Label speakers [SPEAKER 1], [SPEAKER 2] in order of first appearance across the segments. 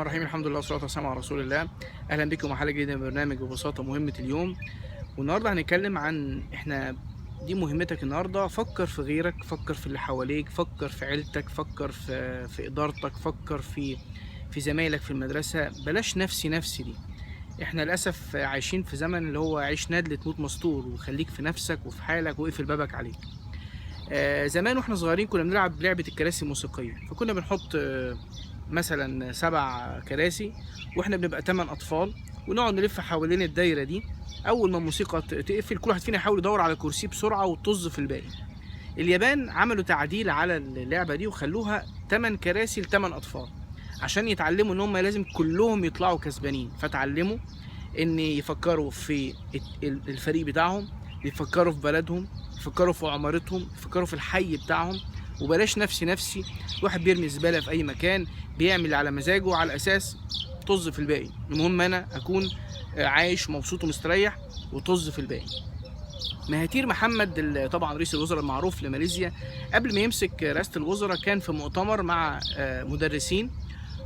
[SPEAKER 1] الرحيم. الحمد لله والصلاة والسلام على رسول الله. أهلا بكم مع حلقة جديدة من برنامج ببساطة مهمة اليوم. والنهاردة هنتكلم عن احنا دي مهمتك النهاردة. فكر في غيرك، فكر في اللي حواليك، فكر في عيلتك، فكر في إدارتك، فكر في زمايلك في المدرسة. بلاش نفسي نفسي دي. احنا للأسف عايشين في زمن اللي هو عيش نادل تموت مستور، وخليك في نفسك وفي حالك واقفل بابك عليك. زمان واحنا صغيرين كنا بنلعب لعبة الكراسي الموسيقية، فكنا بنحط مثلا 7 كراسي واحنا بنبقى 8 أطفال، ونقعد نلف حوالين الدايرة دي. أول ما الموسيقى تقفل كل واحد فينا يحاول يدور على كرسي بسرعة وطز في الباقي. اليابان عملوا تعديل على اللعبة دي وخلوها 8 كراسي ل8 أطفال عشان يتعلموا إن هم لازم كلهم يطلعوا كسبانين. فتعلموا إن يفكروا في الفريق بتاعهم، يفكروا في بلدهم، يفكروا في عمارتهم، يفكروا في الحي بتاعهم. وبلاش نفسي نفسي، واحد بيرمي زبالة في أي مكان، بيعمل على مزاجه على أساس طز في الباقي. المهم أنا أكون عايش ومبسوط ومستريح وطز في الباقي. مهاتير محمد طبعا رئيس الوزراء المعروف لماليزيا، قبل ما يمسك رئاسة الوزراء كان في مؤتمر مع مدرسين،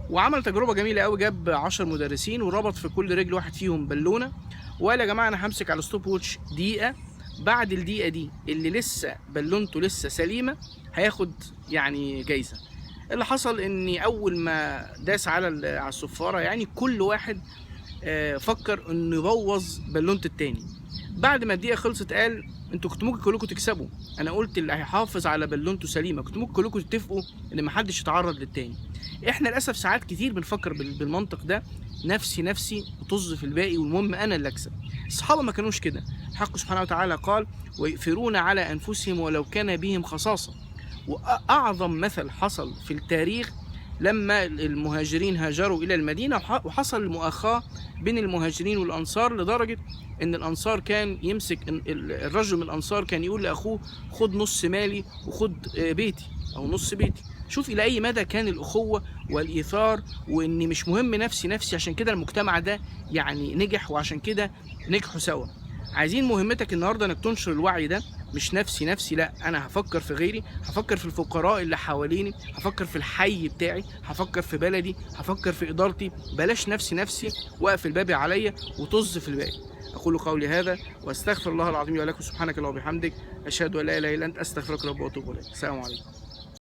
[SPEAKER 1] وعمل تجربة جميلة قوي. جاب 10 مدرسين وربط في كل رجل واحد فيهم بالونة، وقال يا جماعة أنا همسك على الستوب ووتش دقيقة، بعد الدقيقة دي اللي لسه بالونته لسه سليمة هياخد جايزة. اللي حصل إن أول ما داس على الصفارة كل واحد فكر إنه يبوظ بالونة التاني. بعد ما الدقيقة خلصت قال انتوا كنتوا ممكن كلكم تكسبوا، انا قلت اللي هيحافظ على بالونته سليمة، كنتوا ممكن كلكم تتفقوا ان محدش يتعرض للتاني. احنا للاسف ساعات كتير بنفكر بالمنطق ده، نفسي نفسي وطز في الباقي والمهم انا اللي اكسب. الصحابة ما كانوش كده. الحق سبحانه وتعالى قال ويؤثرون على انفسهم ولو كان بهم خصاصة. واعظم مثل حصل في التاريخ لما المهاجرين هاجروا إلى المدينة وحصل المؤاخاة بين المهاجرين والأنصار، لدرجة إن الأنصار كان يمسك الرجل من الأنصار كان يقول لأخوه خد نص مالي وخد بيتي أو نص بيتي. شوف إلى أي مدى كان الأخوة والإيثار، وإن مش مهم نفسي نفسي. عشان كده المجتمع ده نجح، وعشان كده نجحوا سوا. عايزين مهمتك النهاردة إنك تنشر الوعي ده، مش نفسي نفسي، لا أنا هفكر في غيري، هفكر في الفقراء اللي حواليني، هفكر في الحي بتاعي، هفكر في بلدي، هفكر في إدارتي. بلاش نفسي نفسي واقفل بابي عليا وطز في الباقي. أقول قولي هذا وأستغفر الله العظيم لي ولكم. سبحانك اللهم وبحمدك، أشهد أن لا إله إلا أنت، أستغفرك رب وأتوب إليك. السلام عليكم.